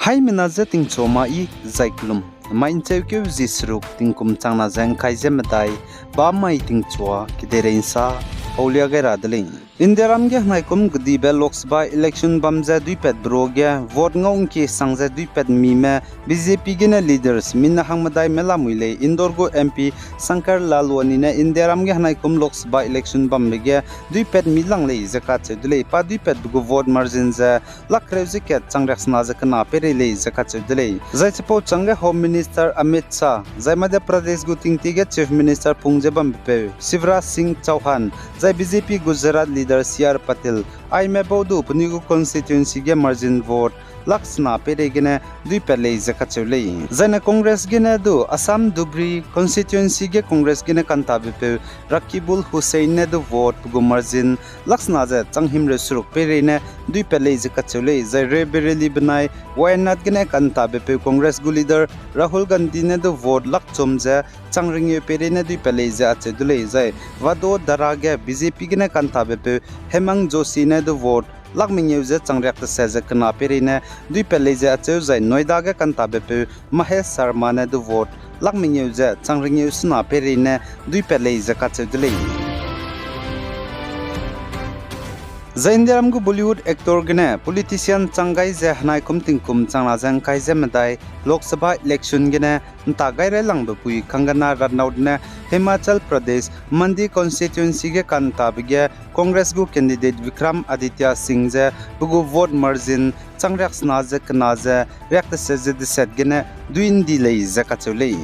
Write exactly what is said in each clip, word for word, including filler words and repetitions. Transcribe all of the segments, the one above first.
Aimena je tingchua ma i zai kelum, mai ncheukeu zi seruk tingkum changna ze ngkai ze medai, ba mai tingchua kedeirei nsa paulia gai ra de lei. Indiaram ge henaikum kedibe Lok Sabha election bam ze duipatbe ruage vote ngau ngkie sang ze duipat mime B J P gene leaders mina hang medaime lamui lei Indore gu M P Shankar Lalwani ne Indiaram ge henaikum Lok Sabha election bambe ge duipat mi lang lei ze kacheu de lei. Pa duipatbe gu vote margin ze lak kereu ze kat chang riaksena ze kena peirei lei ze kacheu de lei. Zai chipau changge Home Minister Amit Shah, zai Madhya Pradesh gu tingtie ge Chief Minister pung ze bambepeu Shivraj Singh Chouhan, zai B J P Gujarat leader C R Patil, aime bau du penui gu constituency ge margin vote lak sena peirei gene duipat lei ze kacheu lei. Zaine Congress gene du Assam Dhubri constituency ge Congress gene kantabepeu Rakibul Hussain ne du vote pe gu margin lak sena ze chang himreu seruk peirei ne duipat lei ze kacheu lei. Zai Raebareli benai Wayanad gene kantabepeu Congress gu leader Rahul Gandhi ne du vote lak chum ze chang rengeu peirei ne duipat lei ze acheu de lei. Zai Vadodara ge B J P gene kantabepeu Hemant Joshi ne du vote lak mengeu ze chang riak tese ze kena peirei ne duipat lei ze acheu. Zai Noida ge kantabepeu Mahesh Sharma ne du vote lak mengeu ze chang rengeu sena peirei ne duipat lei ze kacheu de lei. Zai Indiaram gu Bollywood actor gene politician chang gai ze henaikum tingkum changna ze ngkai ze medai Lok Sabha election gene nta gai railangbe pui Kangana Ranaut ne Himachal Pradesh Mandi constituency ge kantabe ge Congress gu candidate Vikram Aditya Singh ze pe gu vote margin chang riaksena ze kena ze riak tese ze deset gene dui ndi lei ze kacheu lei.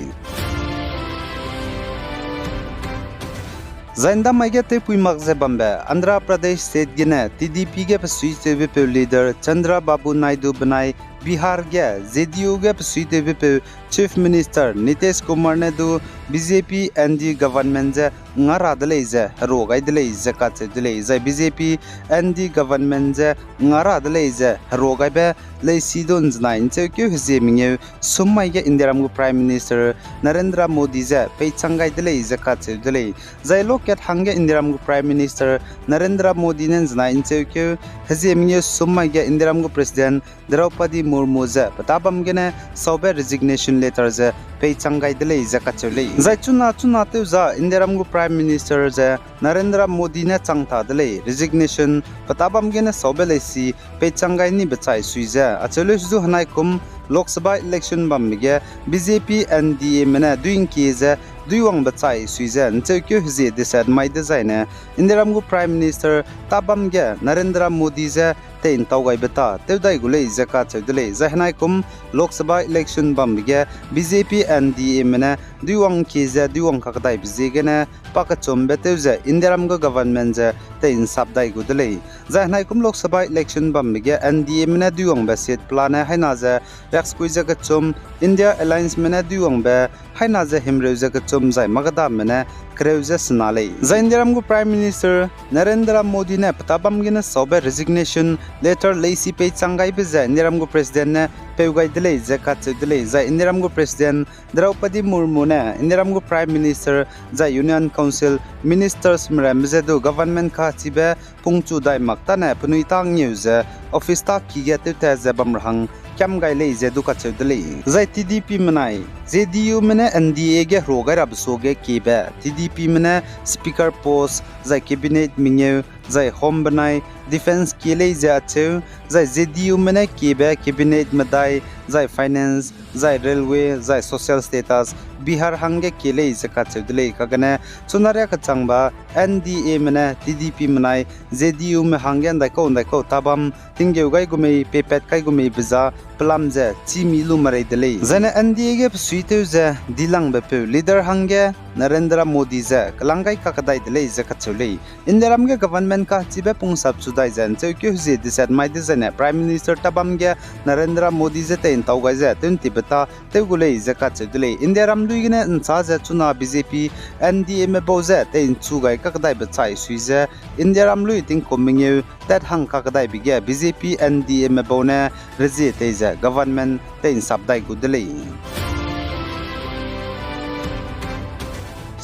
Zai ndamai ge tewpui mak ze bambe Andhra Pradesh State gene T D P ge besuitewbepeu leader Chandrababu Naidu benai Bihar ge J D U ge besuitewbepeu Chief Minister Nitish Kumar ne du B J P N D A government ze nga ra de lei ze herua gai de lei ze kacheu de lei. Zai B J P N D A government ze nga ra de lei ze herua gaibe leisi du nzenai ncheukeu hezie mengeu sum mai ge Indiaram gu Prime Minister Narendra Modi ze peichang gai de lei ze kacheu de lei. Zai lokat hangge Indiaram gu Prime Minister Narendra Modi ne nzenai ncheukeu hezie mengeu sum mai ge Indiaram gu President Draupadi Murmu ze petâ bam gene saube resignation letter ze peichang gai de lei ze kacheu lei. Zai chuna chuna tewza Indiaram gu Prime Minister ze Narendra Modi ne chang ta de lei resignation petâ bam gene saube leisi peichang gai nibe chai sui ze acheu lei. Sudu henaikum Lok Sabha election bambe ge B J P N D A me ne dui ngkie ze dui wangbe chai sui ze ncheukeu hezie deset mai dezaine Indiaram gu Prime Minister tâ bam ge Narendra Modi ze tei ntau gaibe ta tew dai gu lei ze kacheu de lei. Zai henaikum Lok Sabha election bambe ge B J P N D A me ne dui wang ngkie ze dui wang kakdaibe ziegene pakechumbe tew ze Indiaram gu government ze tei nsap dai gu de lei. Zai henaikum Lok Sabha election bambe ge N D A me ne dui wangbe seat pelane haina ze riaksekui ze kechum, India Alliance me ne dui wangbe haina ze himreu ze kechum zai makdame ne kereu ze sena lei. Zai Indiaram gu Prime Minister Narendra Modi ne petâ bam gene saube resignation letter leisi peichang gaibe ze Indiaram gu President ne peu gai de lei ze kacheu de lei. Zai Indiaram gu President Draupadi Murmu ne Indiaram gu Prime Minister zai Union Council Ministers merembe ze du government kachibe pungchu dai mak tane penui tâ ngeu ze office tâ ki ge tewtat ze bam ra hang kiam gai lei ze du kacheu de lei. Zai T D P menai J D U me ne N D A ge herua gai rabe suage kiebe T D P me ne Speaker post zai Cabinet mengeu zai Home benai Defence kie lei ze acheu, zai J D U me ne kiebe Cabinet medai, zai Finance, zai Railway, zai Social Status, Bihar hangge kie lei ze kacheu de lei. Kagene chuna riâ kechangba N D A me ne T D P menai J D U me hangge ndaikau ndaikau tâ bam tinggeu gai gu mei, peipat kai gu mei be za pelam ze chî mi lu merei de lei. Zaine N D A ge besuitew ze dilangbe peu leader hangge Narendra Modi ze kelang gai kakdai de lei ze kacheu lei. Indiaram ge government kachibe pungsap chu dai ze ncheukeu hezie deset mai dezaine Prime Minister tâ bam ge Narendra Modi ze tei ntau gai ze tew'ntibe tâ tew gu lei ze kacheu de lei. Indiaram lui gene nchâ ze chuna B J P N D A me bau ze tei nchu gai kakdaibe chai sui ze Indiaram lui tingkum mengeu tat hang kakdaibe ge B J P N D A me bau ne rezie tei ze government tei nsap dai gu de lei.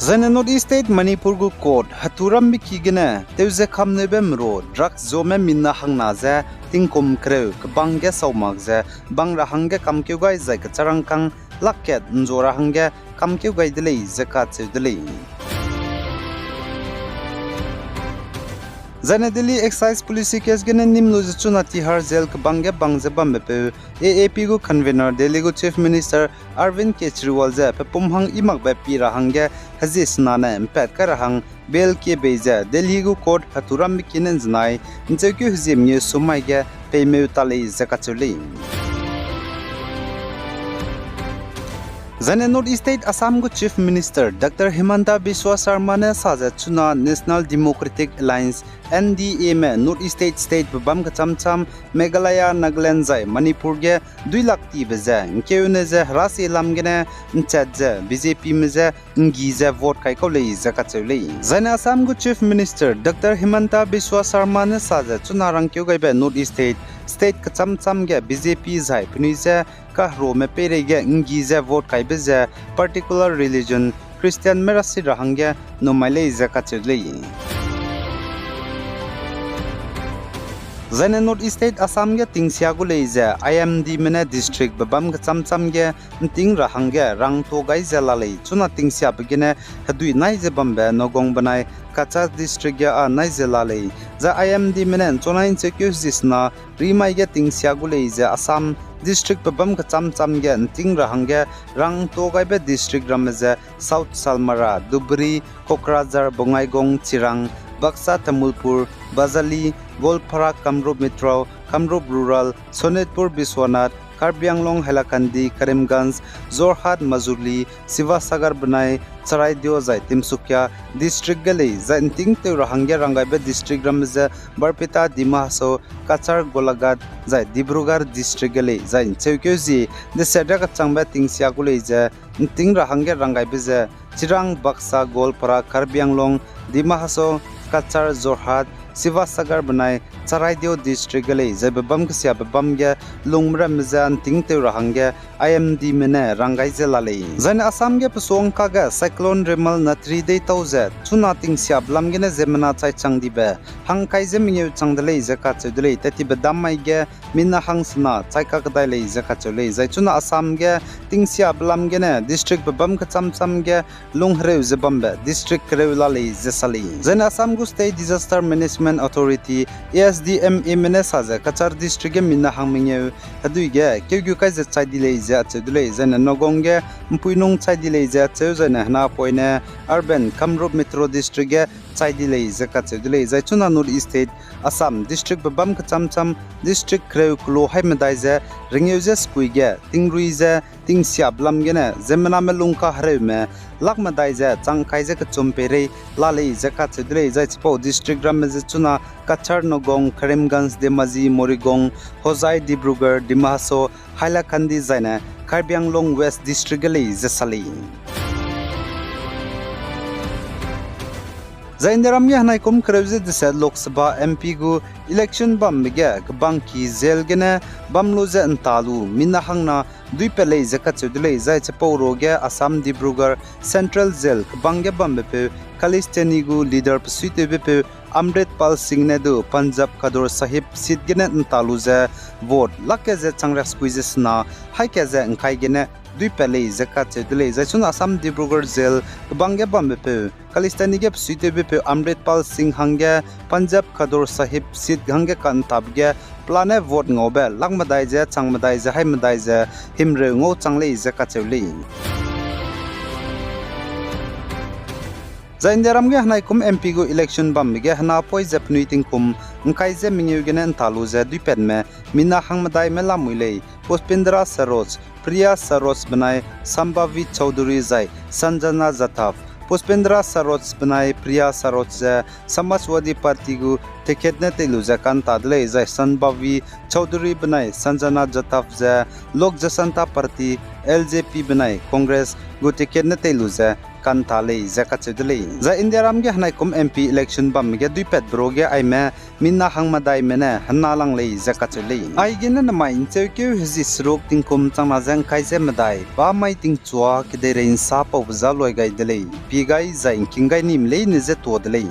Zaine North East State Manipur gu court heturambe ki gene tewze kamneube mru drugs zome mina hangna ze tingkum kereu kebang ge sau mak ze bang ra hangge kamkeu gai zai kecharangkâng lak kat nzua ra hangge kamkeu gai de lei ze kacheu de lei. Zaine Delhi excise policy case gene nîm lu ze chuna Tihar jail kebang ge bang ze bambepeu A A P gu convener Delhi gu Chief Minister Arvind Kejriwal ze pepum hang i makbe pi ra hangge hezie sena ne mpat kai ra hang bail kie bei ze Delhi gu court hetu rambe ki ne nzenai ncheukeu hezie mengeu sum mai ge peimeu ta lei ze kacheu lei. Zaine North East State Assam gu Chief Minister Doctor Himanta Biswa Sarma ne sa ze chuna National Democratic Alliance, N D A me North East State statebe bam kechamcham Meghalaya, Nagaland zai Manipur ge dui lak tibe ze ngkeune ze herasie lam gene nchat ze B J P me je nggi ze vote kai kau lei ze kacheu lei. Zaine Assam gu Chief Minister Doctor Himanta Biswa Sarma ne sa ze chuna rangkeu gaibe North East State, state kechamcham ge B J P zai penui je kaherume peireige nggi ze vote kaibe ze particular religion Christianme rasit ra hangge numai lei ze kacheu lei. Zaine North East State Assam ge tingsia gu lei ze I M Dme ne districtbe bam kechamcham ge nting ra hangge rangtuâ gai ze la lei. Chuna tingsiabe gene hedui nai ze bambe Nagaon benai Cachar district ge â nai ze la lei. Zai I M Dme ne nchunai ncheukeu hezie sena rimai ge tingsia gu lei ze Assam districtbe bam kechamcham ge nting ra hangge rangtuâ gaibe district ramme ze South Salmara, Dhubri, Kokrajhar, Bongaigaon, Chirang, Baksa, Tamulpur, Bajali, Goalpara, Kamrup Metro, Kamrup Rural, Sonitpur, Biswanath, Karbi Anglong, Hailakandi, Karimganj, Jorhat, Majuli, Sivasagar benai Charaideo zai Tinsukia district ge lei. Zai ntingtew ra hangge ranggaibe district ramme ze Barpeta, Dima Hasao, Cachar, Golaghat zai Dibrugarh district ge lei. Zai ncheukeu zie deset riakechangbe tingsia gu lei ze nting ra hangge ranggaibe ze Chirang, Baksa, Goalpara, Karbi Anglong, Dima Hasao, Cachar, Jorhat, Sivasagar benai Charaideo district ge lei. Zai bebâm kesiabe bâm ge lungme ramme ze ntingtew ra hangge I M Dme ne ranggai ze la lei. Zaine Assam ge pesuangkage Cyclone Remal natri deitau ze chuna tingsiabe lam gene ziemmena chai chang dibe hangkai ze mengeu chang de lei ze kacheu de lei. Tettibe dam mai ge mina hangsena chai kakdai lei ze kacheu lei. Zai chuna Assam ge tingsiabe lam gene district bebâm kechamcham ge lunghereu ze bambe district kereu la lei ze sa lei. Zaine Assam gu State Disaster Management Authority, A S D M A me ne sa ze Cachar district ge mina hang mengeu hedui ge keugu kai ze chai di lei ze acheu de lei. Zaine Nagaon ge mpuinung chai di lei ze acheu, zaine henapoine urban Kamrup Metro district ge chai di lei ze kacheu de lei. Zai chuna North East State Assam district bebâm kechamcham district kereu kelo hai medai ze rengeu ze sekui ge tingrui ze tingsiabe lam gene ziemmename lungkahereume lak medai ze changkai ze kechum peirei la lei ze kacheu de lei. Zai chipau district ramme ze chuna Cachar, Nagaon, Karimganj, Dhemaji, Morigaon, Hojai, Dibrugarh, Dima Hasao, Hailakandi zaine Karbi Anglong West district ge lei ze sa lei. Zai Indiaram ge henaikum kereu ze deset Lok Sabha M P gu election bambe ge kebangki jail gene bam lu ze nta lu mina hangna duipat lei ze kacheu de lei. Zai chipau ruage Assam Dibrugarh Central Jail kebang ge bambepeu Khalistani gu leader pesuitewbepeu Amritpal Singh ne du Punjab Khadur Sahib seat gene nta lu ze vote lak ke ze changriaksekui ze sena haî ke ze ngkai gene duipat lei ze kacheu de lei. Zai chuna Assam Dibrugarh Jail kebang ge bambepeu Khalistani ge pesuitewbepeu Amritpal Singh hangge Punjab Khadur Sahib seat hangge kantabe ge pelane vote ngaube lak medai ze chang medai ze haî medai ze himreu ngau chang lei ze kacheu lei. Zai Indiaram ge henaikum M P gu election bambe ge henapoi ze penui tingkum ngkai ze mengeu gene nta lu ze duipatme mina hangmedaime lamui lei: Puspendra Saroj, Priya Saroj benai Sambhavi Chowdhury zai Sanjana Jadhav. Puspendra Saroj benai Priya Saroj ze Samajwadi Party gu ticket ne tei lu ze kanta de lei, zai Sambhavi Chowdhury benai Sanjana Jadhav ze Lok Janshakti Party, L J P benai Congress gu ticket ne tei lu ze kanta lei ze kacheu de lei. Zai Indiaram ge henaikum M P election bambe ge duipatbe ruage aime mina hangmedaime ne hena lang lei ze kacheu lei. Aigene nemai ncheukeu hezie seruk tingkum changna ze ngkai ze medai ba mai tingchua kedeirei nsa paube za luai gai de lei, pie gai zai ngking gai nime leine je tuâ de lei.